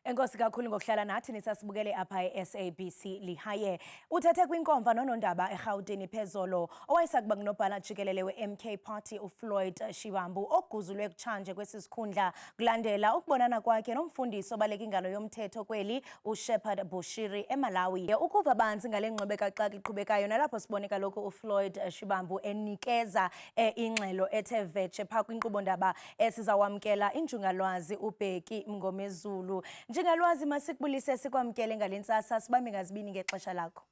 Enkosi kakhulu ngokuhlala nathi nisasibukele apha e-SABC Lehae. Uthethe kwinkomfa nonondaba eRhawutini phezolo owayesakuba ngunobhala jikelele we-MK Party uFloyd Shivambu, oguzulwe kutshanje kwesi sikhundla kulandela ukubonana kwakhe nomfundisi obaleka ingalo yomthetho kweli uShepherd Bushiri eMalawi. Ukuva banzi ngale ngxubekaxaka iqhubekayo nalapho sibone kaloku uFloyd Shivambu enikeza ingxelo ethe vetshe phaa kwinkqubo-ndaba, sizawamkela injungalwazi uBheki Mngomezulu. Njingalwazi, masikubulise sikwamkele ngale ntsasa, sibambe ngazibini ngexesha lakho.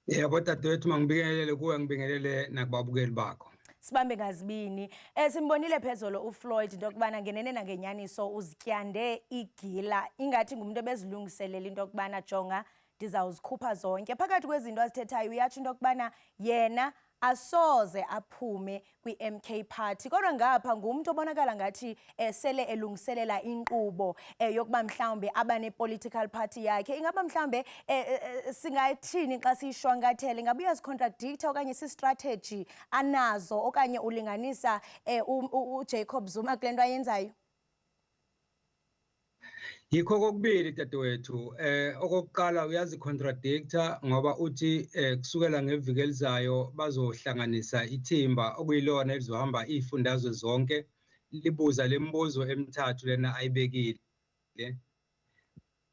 Yebo dadewethu, mangibingelele kuwe, ngibingelele nakubabukeli bakho. Sibambe ngazibini. Simbonile phezolo uFloyd into yokubana ngenene nangenyaniso uzityande igila, ingathi ngumuntu ebezilungiselela into yokubana jonga, ndizawuzikhupha zonke. Phakathi kwezinto azithethayo uyatsho into yokubana yena asoze aphume kwi-MK Party, kodwa ngapha ngumntu obonakala ngathi sele elungiselela inkqubo yokuba mhlawumbe abane-political party yakhe. Ingaba mhlawumbe singathini xa siyishwankathele? Ingaba uyazicontradicta okanye si-strategy anazo okanye ulinganisa uJacob Zuma kule nto ayenzayo? Yikho kokubili dadewethu. Okokuqala uyazicontradicta ngoba uthi kusukela ngeviki elizayo bazohlanganisa ithimba okuyilona elizohamba izifundazwe zonke libuza lemibuzo emithathu lena ayibekile.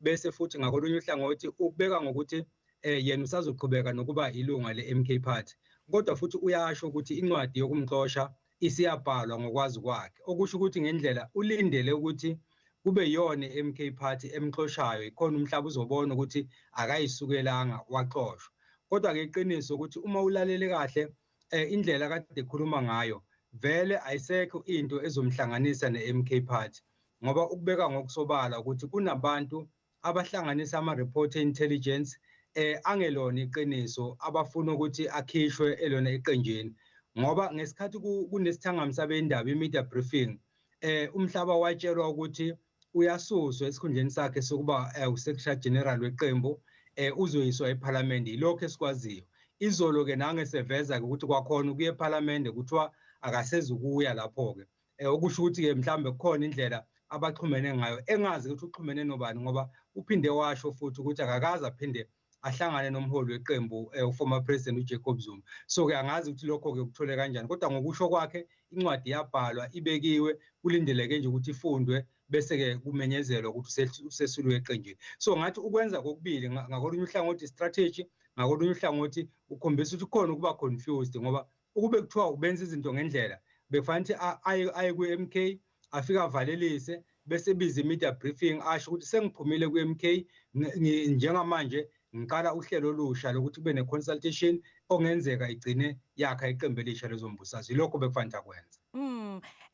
Bese futhi ngakolunye uhlangothi ukubeka ngokuthi yena usazoqhubeka nokuba ilunga le-MK Party. Kodwa futhi uyasho ukuthi incwadi yokumxosha isiyabhalwa ngokwazi kwakhe. Okusho ukuthi ngendlela ulindele ukuthi kube yona i-MK Party emxoshayo, ikhona umhlaba uzobona ukuthi akayisukelanga waxoshwa. Kodwa-ke iqiniso ukuthi uma ulalele kahle indlela kade ekhuluma ngayo, vele ayisekho into ezomhlanganisa ne-MK Party, ngoba ukubeka ngokusobala ukuthi kunabantu abahlanganisa ama-report e-intelligence angelona iqiniso abafuna ukuthi akhishwe elona eqenjini. Ngoba ngesikhathi kunesithangami sabendaba, i-media briefing, umhlaba watshelwa ukuthi uyasuswa esikhundleni sakhe sokuba uSecretary General weqembu, uzoyiswa ePhalamende. Yilokho esikwaziyo. Izolo-ke nange seveza-ke ukuthi kwakhona ukuya ePhalamende kuthiwa akasezukuya lapho-ke. Okusho ukuthi-ke mhlawumbe kukhona indlela abaxhumene ngayo, engazi ukuthi uxhumene nobani, ngoba uphinde washo futhi ukuthi akakaze aphinde ahlangane nomholi weqembu, uformer president uJacob Zuma. So-ke angazi ukuthi lokho-ke ukuthole kanjani, kodwa ngokusho kwakhe incwadi yabhalwa, ibekiwe, kulindeleke nje ukuthi ifundwe bese-ke kumenyezelwa ukuthi usesuliwe eqenjini. So ngathi ukwenza kokubili, ngakolunye uhlangothi strategy, ngakolunye uhlangothi ukhombisa ukuthi kukhona ukuba confused, ngoba ukube kuthiwa ubenza izinto ngendlela bekufanele ukuthi aye kwi-MK, afike avalelise, bese ebiza i-media briefing asho ukuthi sengiphumile kwi-MK, njengamanje ngiqala uhlelo olusha lokuthi kube ne-consultation ongenzeka igcine yakha iqembu elisha lezombusazwe. Yilokho bekufanele akwenze.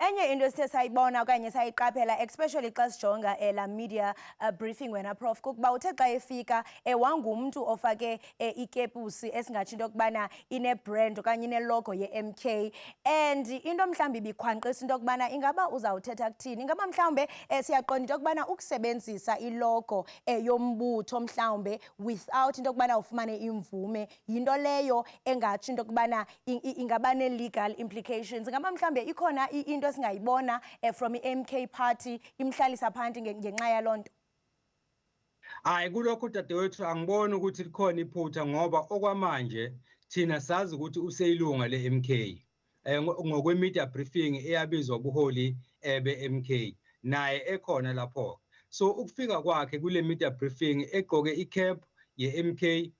Enye into esithe sayibona okanye sayiqaphela, especially xa sijonga la media briefing, wena Prof, kukuba uthe xa efika wangumntu ofake ikepusi esingatsho into yokubana ine-brand okanye ine-logo ye-MK, and into mhlawumbi ibikhwankqisa into yokubana ingaba uzawuthetha kuthini. Ingaba mhlawumbe siyaqonda into yokubana ukusebenzisa ilogo yombutho mhlawumbe without into yokubana ufumane imvume yinto leyo engatsho into yokubana ingaba ne-legal implications? Ingaba mhlawumbe ikhona into esingayibona from i-MK Party imhlalisa phansi ngenxa yaloo nto? Hayi, kulokho dadewethu angiboni ukuthi likhona iphutha, ngoba okwamanje thina sazi ukuthi useyilunga le-MK ngokwe-media briefing eyabizwa ubuholi be-MK, naye ekhona lapho. So ukufika kwakhe kule media briefing egqoke i-cap ye-MK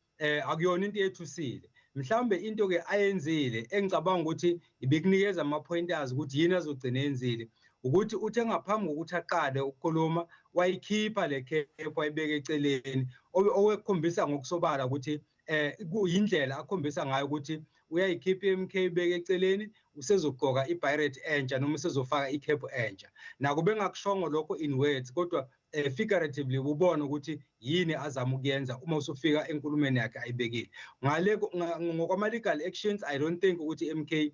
akuyona into ethusile. Mhlawumbe into ke ayenzile engicabanga ukuthi ibikunikeza ama-pointers ukuthi yini azogcina eyenzile, ukuthi uthe ngaphambi kokuthi aqale ukukhuluma wayikhipha le cap, wayibeka eceleni, owekukhombisa ngokusobala ukuthi kuyindlela akhombisa ngayo ukuthi uyayikhipha i-MK, ibeke eceleni, usezogqoka i-beret entsha noma usezofaka i-cap entsha. Nakube engakushongo lokho in words, kodwa figuratively ubona ukuthi yini azama ukuyenza uma usufika enkulumeni yakhe ayibekile. Ngale ngokwama-legal actions, I don't think ukuthi i-MK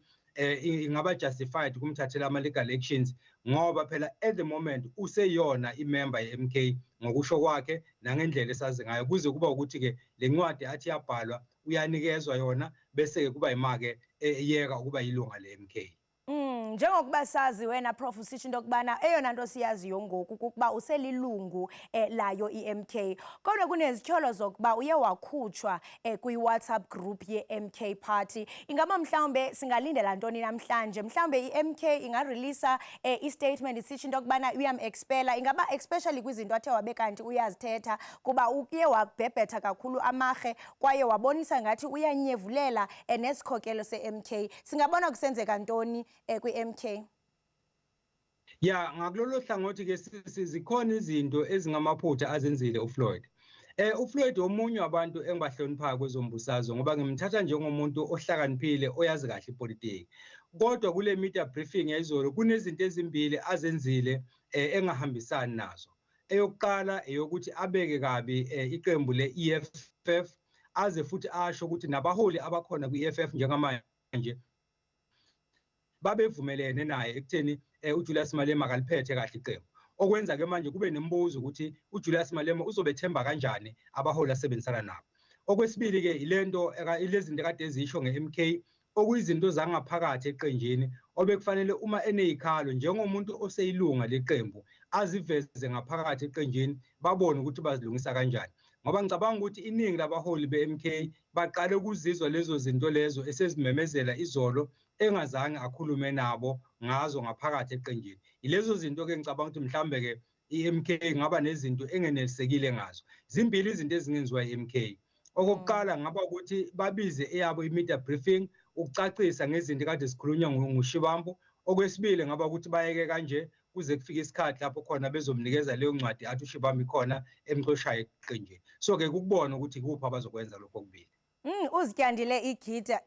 ingaba justified kumthathela ama-legal actions, ngoba phela at the moment useyona i-member ye-MK ngokusho kwakhe nangendlela esazi ngayo, kuze kuba ukuthi-ke le ncwadi athi yabhalwa uyanikezwa yona, bese-ke kuba yima-ke eyeka ukuba yilunga le-MK. Njengokuba sazi wena, Prof, usitsho into yokubana eyona nto siyaziyo ngoku kukuba uselilungu layo i-MK. Kodwa kunezityholo zokuba uye wakhutshwa kwi-WhatsApp group ye-MK Party. Ingaba mhlawumbe singalindela ntoni namhlanje? Mhlawumbe i-MK ingareleasa i-statement isitsho into yokubana uyam-expela. Ingaba especially kwizinto athe wabe kanti uyazithetha, kuba uye wabhebhetha kakhulu amarhe kwaye wabonisa ngathi uyanyevulela nesikhokelo se-MK. Singabona kusenzeka ntoni kwi-MK? Ya, ngakulolo hlangothi ke zikhona izinto ezingamaphutha azenzile uFloyd. UFloyd omunye wabantu engibahloniphayo kwezombusazwe, ngoba ngimthatha njengomuntu ohlakaniphile, oyazi kahle ipolitiki. Kodwa kule media briefing yayizolo kunezinto ezimbili azenzile engahambisani nazo. Eyokuqala eyokuthi abeke kabi iqembu le-EFF, aze futhi asho ukuthi nabaholi abakhona kwi-EFF njengamanje babevumelene naye ekutheni uJulius Malema akaliphethe kahle iqembu. Okwenza ke manje kube nemibuzo ukuthi uJulius Malema uzobethemba kanjani abaholi asebenzisana nabo. Okwesibili ke, ilento ilezinto ekade ezisho nge-MK, okuyizinto zangaphakathi eqenjini, obekufanele uma enezikhalo njengomuntu oseyilunga leqembu aziveze ngaphakathi eqenjini, babone ukuthi bazilungisa kanjani. Ngoba ngicabanga ukuthi iningi labaholi be-MK baqale ukuzizwa lezo zinto lezo esezimemezela izolo, engazange akhulume nabo ngazo ngaphakathi eqenjini. Ilezo zinto ke ngicabanga ukuthi mhlambe ke i-MK ngaba nezinto engenelisekile ngazo. Zimbili izinto ezingenziwa i-MK. Okokuqala ngaba ukuthi babize eyabo i-media briefing ukucacisa ngezinto kade zikhulunywa nguShivambu. Okwesibili ngaba ukuthi bayeke kanje kuze kufike isikhathi lapho khona bezomnikeza leyo ncwadi athi uShivambu ikhona emxoshayo eqenjini. So ke kukubona ukuthi kuphi abazokwenza lokho okubili. Uzityandile igida,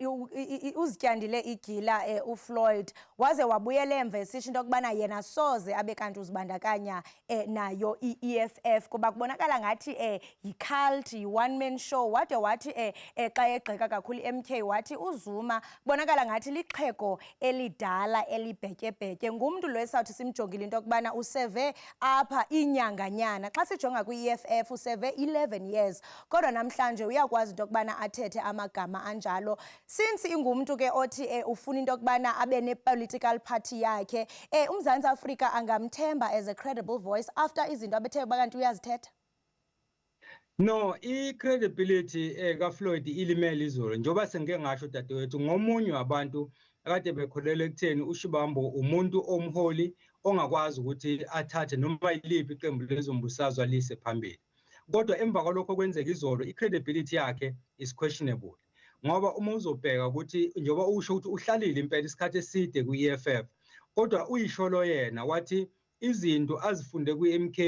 uzityandile igila uFloyd, waze wabuyela emva esisho into yokubana yena soze abe kanti uzibandakanya nayo i-EFF, kuba kubonakala ngathi yi-cult, yi-one man show. Wade wathi xa egxeka kakhulu i-MK, wathi uZuma kubonakala ngathi lixhego elidala elibhetyebhetye. Ngumntu lo esawuthi simjongile into yokubana useve apha iinyanganyana. Xa sijonga kwi-EFF useve 11 years, kodwa namhlanje uyakwazi into yokubana athethe amagama anjalo. Since ingumntu ke othi ufuna into yokubana abe ne-political party yakhe, uMzantsi Afrika angamthemba as a credible voice after izinto abethe bakanti uyazithetha? No, i-credibility kaFloyd ilimele izolo. Njengoba sengike ngasho, dadewethu, ngomunye wabantu akade bekholelwa ekutheni uShivambu umuntu omholi ongakwazi ukuthi athathe noma yiliphi iqembu lezombusazwe alise phambili. Kodwa emva kwalokho kwenzeka izolo, i-credibility yakhe is questionable. Ngoba uma uzobheka ukuthi njengoba usho ukuthi uhlalile impela isikhathi eside kwi-EFF, kodwa uyisholo yena wathi izinto azifunde kwi-MK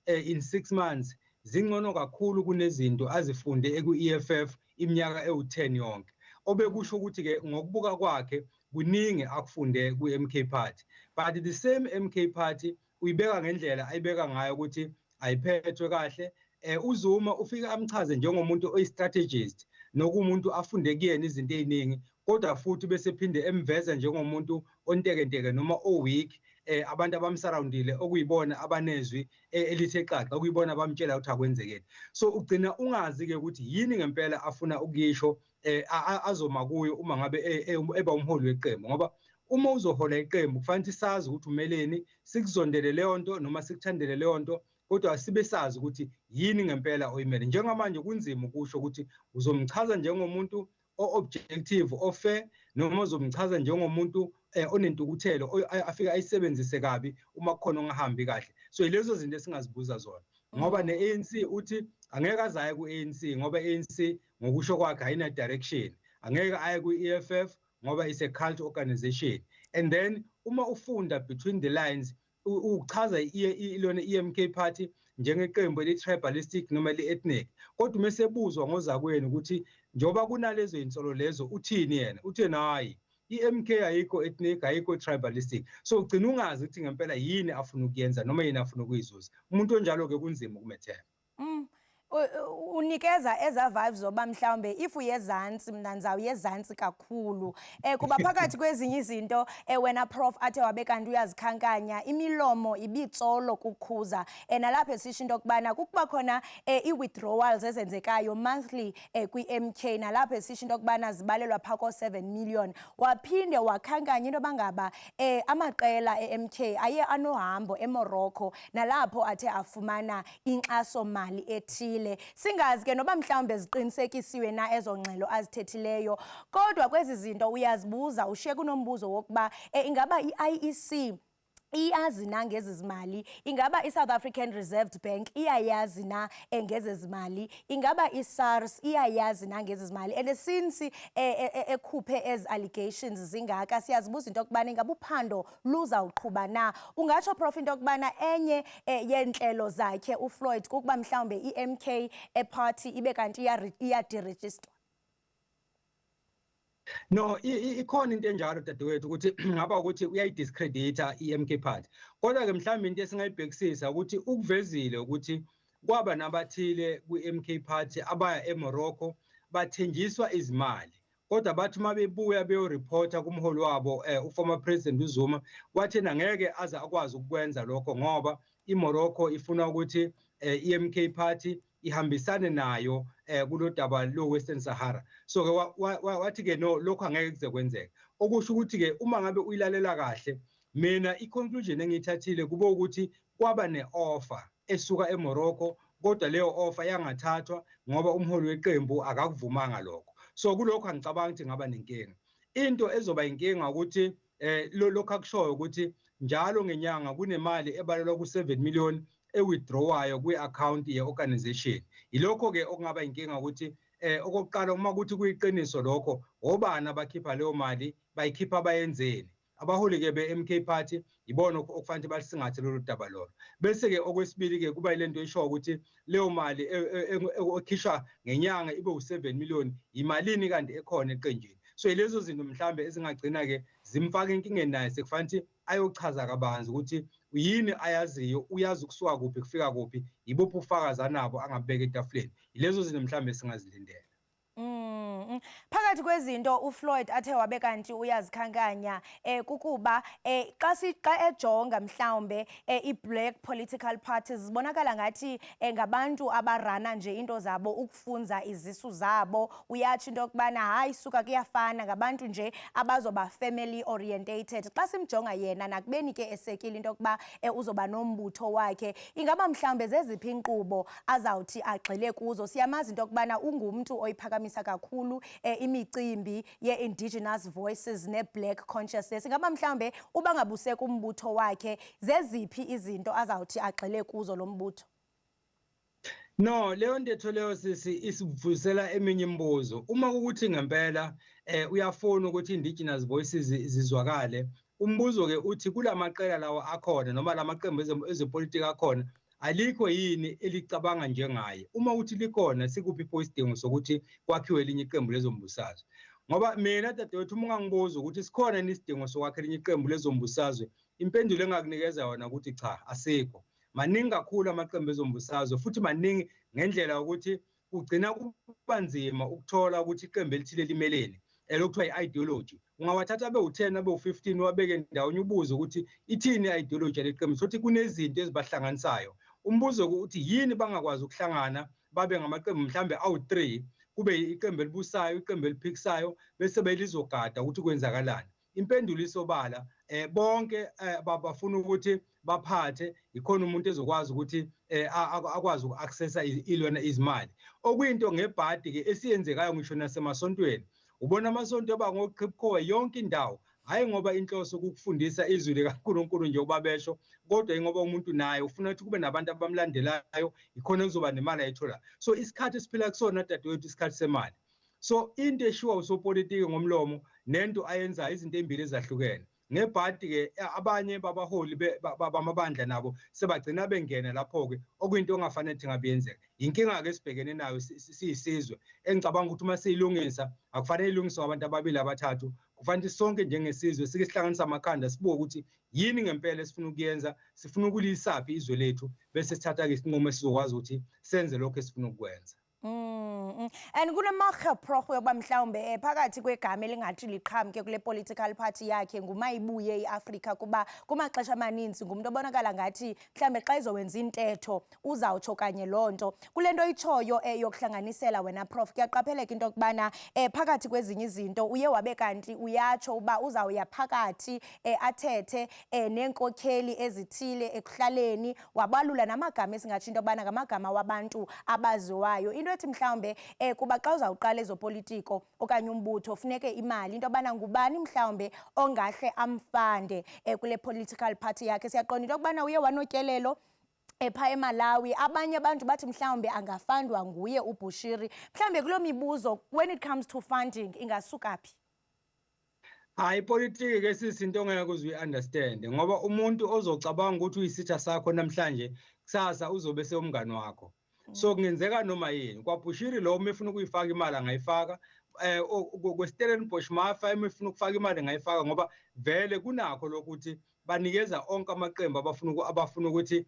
in 6 months zingcono kakhulu kunezinto azifunde ku-EFF iminyaka ewu-10 yonke. Obekusho ukuthi ke ngokubuka kwakhe kuningi akufunde kwi-MK Party. But the same MK Party uyibeka ngendlela ayibeka ngayo ukuthi ayiphethwe kahle. UZuma ufika amchaze njengomuntu oyi-strategist nokumuntu afunde kuyena izinto eziningi, kodwa futhi bese phinde emveza njengomuntu ontekenteke noma o-weak, abantu abamsurroundile okuyibona abanezwi elithe xaxa, okuyibona abamtshela ukuthi akwenzekeni. So ugcina ungazi ke ukuthi yini ngempela afuna ukuyisho, azoma kuyo uma ngabe eba umholi weqembu. Ngoba uma uzohola iqembu kufanele sazi ukuthi umeleni, sikuzondele leyo nto noma sikuthandele leyo nto, kodwa sibe sazi ukuthi yini ngempela oyimele. Njengamanje kunzima ukusho ukuthi uzomchaza njengomuntu o-objective, o-fair, noma uzomchaza njengomuntu onentukuthelo afike ayisebenzise kabi uma kukhona ongahambi kahle. So yilezo zinto esingazibuza zona, ngoba ne-ANC uthi angeke azaye ku-ANC ngoba i-ANC ngokusho kwakhe ayina direction, angeke aye kwi-EFF ngoba is a cult organization. And then uma ufunda between the lines, uchaza ilona i-MK Party njengeqembu eli-tribalistic noma eli-ethnic. Kodwa uma sebuzwa ngozakwenu ukuthi njengoba kunalezo yinsolo lezo uthini yena, utheni? Hayi, i-MK ayikho ethnic, ayikho tribalistic. So ugcina ungazi ukuthi ngempela yini afuna ukuyenza noma yini afuna ukuyizuza. Umuntu onjalo-ke kunzima ukumethemba. Unikeza eza vibes zoba mhlawumbe if uyezantsi, mna ndizawuya ezantsi kakhulu. Kuba phakathi kwezinye izinto wena Prof athe wabe kanti uyazikhankanya, imilomo ibitsolo kukhuza. Nalapho esisho into yokubana kukuba khona ii-withdrawals ezenzekayo monthly kwi-MK, nalapho esisho into yokubana zibalelwa phaa ko-7 million. Waphinde wakhankanya into yoba ngaba amaqela e-MK aye anohambo eMorocco, nalapho athe afumana inkxasomali ethile. Singazi ke noba mhlawumbe ziqinisekisiwe na ezo ngxelo azithethileyo, kodwa kwezi zinto uyazibuza, ushiye kunombuzo wokuba ingaba i-IEC iyazi na ngezi zimali? Ingaba i-South African Reserve Bank iyayazi na ngezi zimali? Ingaba i-SARS iyayazi na ngezi zimali? And since ekhuphe ezi allegations zingaka, siyazibuza into yokubana ingaba uphando luzawuqhuba na. Ungatsho, Prof, into yokubana enye yeentlelo zakhe uFloyd kukuba mhlawumbe i-MK eparty ibe kanti iyadirejistwa? No, ikhona into enjalo, dadewethu, ukuthi ngaba ukuthi uyayidiscredita i-MK Party. Kodwa ke mhlawumbe into esingayibhekisisa ukuthi ukuvezile ukuthi kwaba nabathile kwi-MK Party abaya eMorocco bathenjiswa izimali. Kodwa bathi uma bebuya beyoreporta kumholi wabo, uformer president uZuma, wathi ngeke aze akwazi ukukwenza lokho ngoba iMorocco ifuna ukuthi i-MK Party ihambisane nayo kulodaba lo Western Sahara. So ke wathi ke no, lokho angeke kuze kwenzeka. Okusho ukuthi ke uma ngabe uyilalela kahle, mina i-conclusion engiyithathile kube ukuthi kwaba ne-offer esuka eMorocco, kodwa leyo offer yangathathwa ngoba umholi weqembu akakuvumanga lokho. So kulokho angicabanga ukuthi ngaba nenkinga. Into ezoba inkinga ukuthi lokho akushoyo ukuthi njalo ngenyanga kunemali ebalelwa ku-7 million ewithdrawayo kwi-account ye-organization. Yilokho ke okungaba inkinga ukuthi okokuqala, uma kuthi kuyiqiniso lokho, obani abakhipha leyo mali, bayikhipha bayenzeni? Abaholi ke be-MK Party ibona okufanele balisingathe lolu daba lolo. Bese ke okwesibili ke kuba ilento esho ukuthi leyo mali ekhishwa ngenyanga ibe u7 million, imalini kanti ekhona eqenjini? So lezo zinto mhlambe ezingagcina ke zimfaka enkingeni naye, sekufanele ayochaza kabanzi ukuthi yini ayaziyo, uyazi ukusuka kuphi kufika kuphi, yibuphi ubufakazi anabo angabeka etafuleni. Yilezo zinto mhlambe singazilindela. Phakathi kwezinto uFloyd athe wabe kanti uyazikhankanya kukuba xa ejonga mhlawumbe i-black political parties, zibonakala ngathi ngabantu abarana nje into zabo ukufunza izisu zabo. Uyatsho into yokubana hayi suka, kuyafana, ngabantu nje abazoba family orientated. Xa simjonga yena, nakubeni ke esekile into yokuba uzoba nombutho wakhe, ingaba mhlawumbe zeziphi inkqubo azawuthi agxile kuzo? Siyamazi into yokubana ungumntu oyiphakamisa kakhulu imicimbi ye-indigenous voices ne-black consciousness. Ingaba mhlawumbe uba ngabuseka umbutho wakhe, zeziphi izinto azawuthi agxile kuzo lo mbutho? No, leyo ntetho leyo, sisi, isivusela eminye imibuzo. Uma kukuthi ngempela uyafuna ukuthi indigenous voices zizwakale, umbuzo ke uthi kulamaqela lawa akhona noma lamaqembu ezepolitiki akhona, alikho yini elicabanga njengaye? Uma uthi likhona, sikuphi pho isidingo sokuthi kwakhiwe elinye iqembu lezombusazwe? Ngoba mina, dadewethu, uma ungangibuza ukuthi sikhona yini isidingo sokwakha elinye iqembu lezombusazwe, impendulo engakunikeza yona ukuthi cha, asikho. Maningi kakhulu amaqembu ezombusazwe, futhi maningi ngendlela yokuthi kugcina kuba nzima ukuthola ukuthi iqembu elithile limeleni, elokuthiwa i-ideology. Ungawathatha abe u-10, abe u-15, wabeke ndawonye, ubuze ukuthi ithini i-ideology yale qembu, sothi kunezinto ezibahlanganisayo. Umbuzo ukuthi yini bangakwazi ukuhlangana babe ngamaqembu mhlambe awu-3, kube iqembu elibusayo, iqembu eliphikisayo, bese belizogada ukuthi kwenzakalani? Impendulo isobala, bonke bafuna ukuthi baphathe, ikhona umuntu ezokwazi ukuthi akwazi uku-accessa ilona izimali, okuyinto ngebhadi ke esiyenzekayo ngisho nasemasontweni. Ubona amasonto eba ngoqhibukhowe yonke indawo, hhayi ngoba inhloso ukufundisa izwi likaNkulunkulu njengoba besho, kodwa ingoba umuntu naye ufuna ukuthi kube nabantu abamlandelayo, ikhona kuzoba nemali ayithola. So isikhathi esiphila kusona, dadewethu, isikhathi semali. So into eshiwa usopolitiki ngomlomo nento ayenzayo izinto ezimbili ezahlukene. Ngebhadi-ke abanye babaholi bamabandla nabo sebagcina bengena lapho-ke, okuyinto ongafanele ukuthi ngabe yenzeka. Inkinga-ke esibhekene nayo siyisizwe, engicabanga ukuthi uma siyilungisa akufanele ilungiswe abantu ababili, abathathu. Kufanele sonke njengesizwe sike sihlanganise amakhanda, sibuke ukuthi yini ngempela esifuna ukuyenza, sifuna ukulisaphi izwe lethu, bese sithatha-ke isinqumo esizokwazi ukuthi senze lokho esifuna ukukwenza. And kunemarheprorho yokuba mhlawumbe phakathi kwegama elingathi liqhamke kule political party yakhe nguMayibuye iAfrika, kuba kumaxesha amaninzi ngumntu obonakala ngathi mhlawumbe xa ezowenza intetho uzawutsho kanye loo nto. Kule nto itshoyo yokuhlanganisela wena, Prof, kuyaqapheleka into yokubana phakathi kwezinye izinto uye wabe kanti uyatsho uba uzawuya phakathi athethe neenkokheli ezithile ekuhlaleni, wabalula namagama esingatsho into yobana ngamagama wabantu abaziwayo. Into ethi mhlawumbe kuba xa uzawuqala ezopolitiko okanye umbutho funeke imali, into yobana ngubani mhlawumbe ongahle amfande kule political party yakhe. Siyaqonda into yokubana uye wanotyelelo epha eMalawi, abanye abantu bathi mhlawumbe angafandwa nguye uBushiri. Mhlawumbe kuloo mibuzo, when it comes to funding, ingasuka phi? Hayi, ipolitiki ke sisinto ongeke uze uyi-understand, ngoba umuntu ozocabanga ukuthi uyisitha sakho namhlanje, kusasa uzobe sewumngani wakho. So kungenzeka noma yini. KwaBushiri lo, uma efuna ukuyifaka imali angayifaka, kweStellenbosch Mafia uma efuna ukufaka imali angayifaka, ngoba vele kunakho lokuthi banikeza onke amaqembu abafuna ukuthi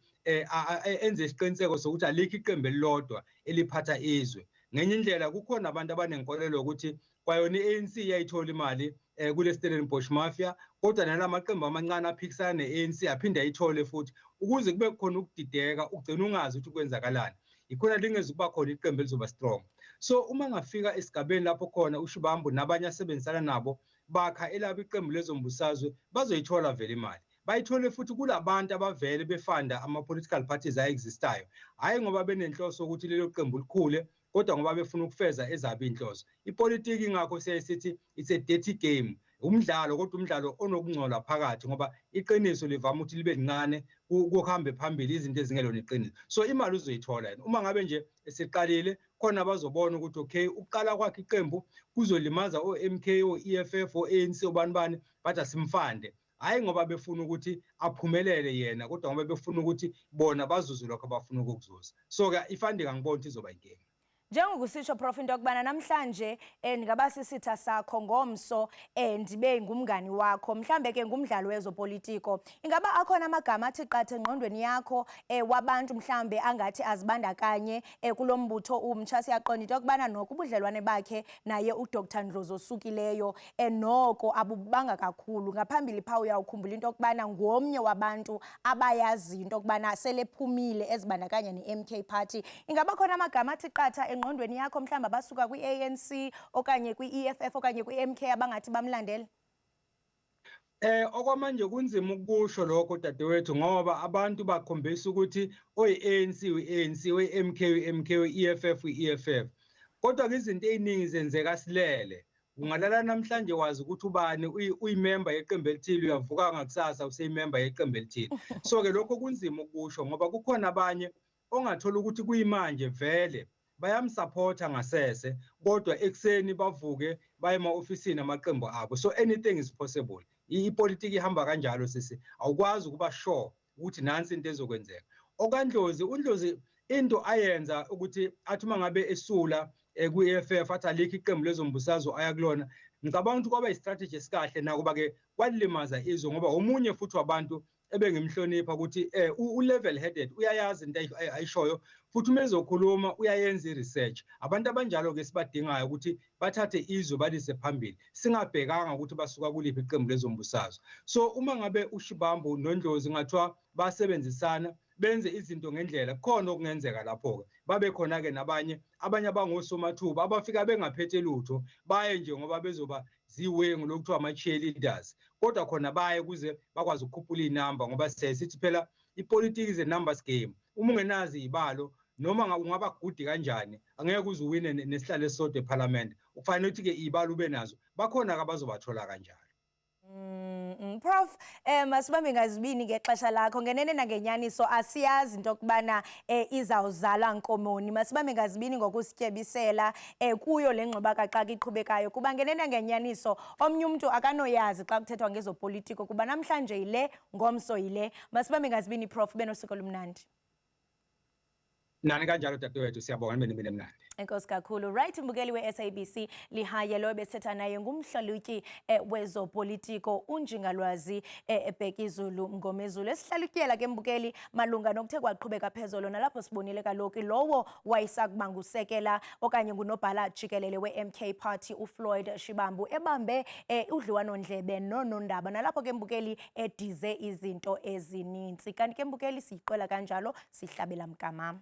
enze isiqiniseko sokuthi alikho iqembu elilodwa eliphatha izwe. Ngenye indlela kukhona abantu abanenkolelo ukuthi kwayona i-ANC iyayithola imali kule Stellenbosch Mafia, kodwa nalamaqembu amancane aphikisana ne-ANC aphinde ayithole futhi, ukuze kube khona ukudideka, ugcina ungazi ukuthi kwenzakalani. Ikhona lingeze ukuba khona iqembu elizoba strong. So uma ngafika esigabeni lapho khona uShibambu nabanye asebenzisana nabo bakha elabo iqembu lezombusazwe, bazoyithola vele imali, bayithole futhi kulabantu abavele befanda ama-political parties a-existayo, hhayi ngoba benenhloso ukuthi lelo qembu likhule, kodwa ngoba befuna ukufeza ezabo iy'nhloso. Ipolitiki ingakho siyaye sithi it's a dirty game, umdlalo, kodwa umdlalo onokungcola phakathi, ngoba iqiniso livama ukuthi libe lincane, kuhambe phambili izinto ezingelona iqiniso. So imali uzoyithola yena uma ngabe nje esiqalile khona, bazobona ukuthi okay, ukuqala kwakhe iqembu kuzolimaza o-MK, o-EFF, o-ANC, obani bani, bathi asimfande, hhayi ngoba befuna ukuthi aphumelele yena, kodwa ngoba befuna ukuthi bona bazuze lokho abafuna ukukuzuza. So-ke i-funding angiboni ukuthi izoba inkinga. Njengokusitsho, Prof, into yokubana namhlanje ndingaba sisitha sakho, ngomso ndibe ngumngani wakho, mhlambe ke ngumdlalo wezopolitiko. Ingaba akhona amagama athi qatha engqondweni yakho wabantu mhlambe angathi azibandakanye kulo mbutho umtsha? Siyaqonda into yokubana noko ubudlelwane bakhe naye uDr Ndlozi osukileyo noko abubanga kakhulu ngaphambili phaa. Uyawukhumbula into yokubana ngomnye wabantu abayaziyo into yokubana selephumile ezibandakanya ne-MK Party. Ingaba khona amagama athi qatha engqondweni yakho, mhlawumbi abasuka kwi-ANC okanye kwi-EFF okanye kwi-MK abangathi bamlandele? Okwamanje kunzima ukusho lokho, dadewethu, ngoba abantu bakhombisa ukuthi oyi-ANC uyi-ANC, oyi-MK uyi-MK, oyi-EFF uyi-EFF. Kodwa ke izinto ey'ningi zenzeka silele. Ungalala namhlanje wazi ukuthi ubani uyimemba yeqembu elithile, uyavuka ngakusasa useyimemba yeqembu elithile. So ke lokho kunzima ukusho, ngoba kukhona abanye ongathola ukuthi kuyimanje vele bayamsupporta ngasese, kodwa ekuseni bavuke baye ema-ofisini amaqembu abo. So anything is possible. Ipolitiki ihamba kanjalo, sisi, awukwazi ukuba sure ukuthi nansi into ezokwenzeka. OkaNdlozi, uNdlozi into ayenza ukuthi athi uma ngabe esula kwi-EFF athi alikho iqembu lezombusazwe aya kulona, ngicabanga ukuthi kwaba i-strategy esikahle, nakuba-ke kwalimaza izwe, ngoba omunye futhi wabantu ebengimhlonipha ukuthi u-level headed, uyayazi into ayishoyo, futhi uma ezokhuluma uyayenza i-research. Abantu abanjalo-ke sibadingayo ukuthi bathathe izwe balise phambili, singabhekanga ukuthi basuka kuliphi iqembu lezombusazwe. So uma ngabe uShibambu noNdlozi ngathiwa basebenzisana benze izinto ngendlela, kukhona okungenzeka lapho-ke. Babe khona-ke nabanye abanye abangosomathuba abafika bengaphethe lutho, baye nje ngoba bezoba ziwengu lokuthiwa ama-cheerleaders, kodwa khona baye kuze bakwazi ukukhuphula iy'namba, ngoba siyaye sithi phela ipolitiki is a numbers game. Uma ungenazi iy'balo, noma ungaba good kanjani, angeke uze uwine nesihlalo esisodwa ephalamende. Kufanele ukuthi-ke iy'balo ube nazo. Bakhona-ke abazobathola kanjalo. Prof, masibambe ngazibini ngexesha lakho. Ngenene nangenyaniso asiyazi into yokubana izawuzala nkomoni. Masibambe ngazibini ngokusityebisela kuyo le ngxubakaxaka iqhubekayo, kuba ngenene nangenyaniso omnye umntu akanoyazi xa kuthethwa ngezopolitiko, kuba namhlanje yile, ngomso yile. Masibambe ngazibini, Prof, benosuku olumnandi. Nani kanjalo dadewethu, siyabonga, nibe nemini emnandi. Enkosi kakhulu. Right, mbukeli we-SABC Lihaye, lo besithetha naye ngumhlalutyi wezopolitiko unjingalwazi Bhekizulu Mngomezulu. Esihlalutyela ke, mbukeli, malunga nokuthe kwaqhubeka phezolo, nalapho sibonile kaloku lowo wayesakuba ngusekela okanye ngunobhala jikelele we-MK Party uFloyd Shivambu ebambe udliwanondlebe noonondaba, nalapho ke, mbukeli, edize izinto ezininzi. Kanti ke, mbukeli, siyiqwela kanjalo sihlabela mgama.